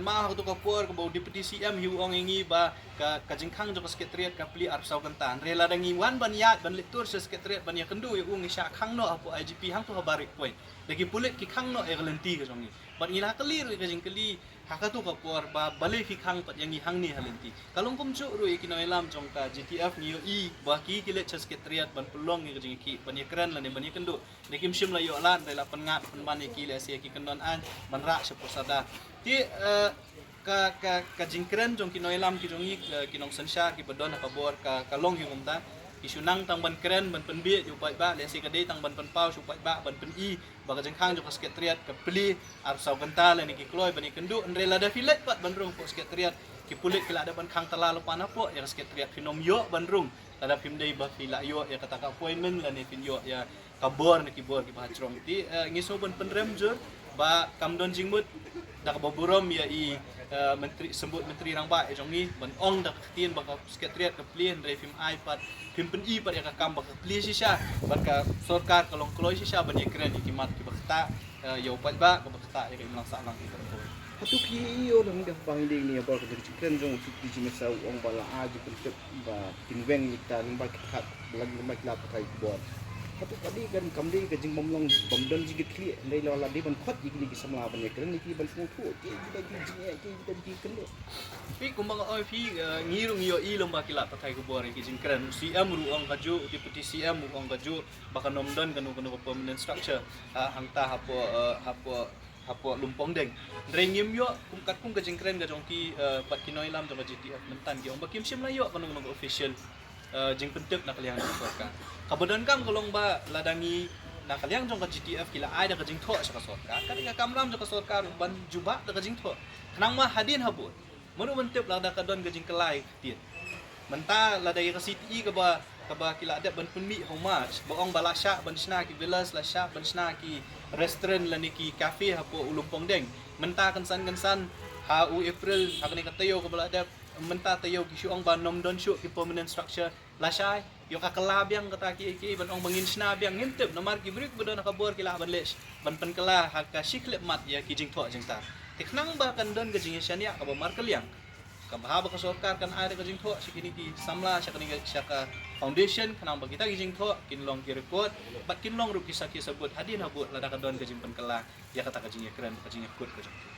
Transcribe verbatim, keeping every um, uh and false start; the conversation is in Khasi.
Ma ha kato ka por kaba u Deputy C M hi u ong ïa ngi ba ka, ka jingkhang jong ka Secretariat ka plie arphew saw kynta. Hynrei lada ngi wan ban ïaid ban leit tur sha Secretariat ban ïakynduh ïa u, ngi shah khang noh hapoh I G P hangto ha Barik Point. Da ki pulit ki khang noh ïa ka lynti ka jong ngi. Bad ngi la kylli ruh ïa ka jingkylli ha kato ka por ba balei phi khang pat ïa ngi hangne ha lynti. Ka long kumjuh ruh ïa ki nongïalam jong ka G T F, ngi ïohi ba ki, ki leit sha Secretariat ban pynlong ïa ka jingïakhih, ban ïakren lane ban ïakynduh. Hynrei kim shym la ïoh lad, hynrei la pynngat pynban ïa ki lehse ïa ki kyndon aiñ ban rah sha pyrsa da. Te, eh, ka, ka, ka jingkren jong ki nongïalam ki jong ngi, eh, ki nongsynshar kiba don ha ka bor ka, ka long hi kumta. Ki shu nang tang ban kren ban pynbieit ïa u paidbah, lehse ka dei tang ban pynpaw sha u paidbah ban pyni ba ka jingkhang jong ka Secretariat ka plie arphew saw kynta lane ki kloi ban ïakynduh. Hynrei lada phi leit pat ban rung hapoh Secretariat, ki pulit ki la dep ban khang tala lypa napoh ïa ka Secretariat, phin ym ïoh ban rung lada phim dei ba phi la ïoh ïa kata ka appointment lane phin ïoh ïa ka bor na ki bor kiba ha jrong. Te, eh, ngi sngew ban pynrem jur ba kam don jingmut da kaba burom ïa i, eh, Myntri, Symbud Myntri Rangbah ïa jong ngi ban ong da ka ktien ba ka Secretariat ka plie, hynrei phim ai pat, phim pyni pat ïa ka kam ba ka plie shisha bad ka sorkar ka long kloi shisha ban ïakren ïa ki mat kiba ktah, eh, ïa u paidbah, kaba ktah ïa ka imlang sahlang ïa ka. Hato phi ïoh lem da ba ngi dei ngi ïa bor ka jingkren jong u Deputy Chief Minister, u ong ba la ai jingpyntip ba kin weng ïa kita lyngba ki khat, lyngba ki lad pathai khubor. Hato ka dei kan, kam dei ka jingbym long, bym don jingkitkhlieh, hynrei la, la dei ban khot ïa kine ki samla ban ïakren ïa ki, ban sngewthuh ïa kita ki jingeh, ïa kita ki kynduh. Phi, kumba nga ong ïa phi, eh, ngi ruh ngi ïohi lyngba ki lad pathai khubor ïa ki jingkren. U C M ruh u ong kajuh, u Deputy C M ruh u ong kajuh ba kan ym don kano kano ka permanent structure, ah, hangta hapoh, eh, hapoh, hapoh Lumpongdeng. Hynrei ngim ïoh, kum katkum ka jingkren ka jong ki, eh, bad ki nongïalam jong ka G T F mynta, ki ong ba kim shym la ïoh kano kano ka official, eh, jingpyntip na ka liang jong ka sorkar. Kaba donkam ka long ba lada ngi na ka liang jong ka G T F ki la ai da ka jingthoh sha ka sorkar, ka dei ka kamram jong ka sorkar ban jubab da ka jingthoh. Khnang ma hadien habud, mano ban tip lada ka don ka jingkylla ïa ka ktien. Mynta lada ïa ka C T E kaba, kaba ki la dep ban pynmih ha u March, ba ong ba la shah ban shna ki villas, la shah ban shna ki restaurant lane ki cafe hapoh u Lumpongdeng. Mynta kynsan kynsan ha u April, ha kane ka taïew kaba la dep, mynta taïew ki shu ong ba ym don shuh ki permanent structure. Lashai ïoh ka kylla biang kata kiei kiei ban ong ba ngin shna biang, ngim tip, namar ki briew ba don ha ka bor ki lah ban leh, ban pynkylla ha ka shi khyllipmat ïa ki jingthoh jingtar. Te khnang ba kan don ka jingïashaniah kaba markylliang, kaba haba ka sorkar kan ai da ka jingthoh sha kine ki samla, sha kane ka, sha ka foundation, khnang ba kita ki jingthoh kin long ki record bad kin long ruh ki sakhi sabut hadien habud lada ka don ka jingpynkylla ïa kata ka jingïakren, ka jingïakut ka jong ki.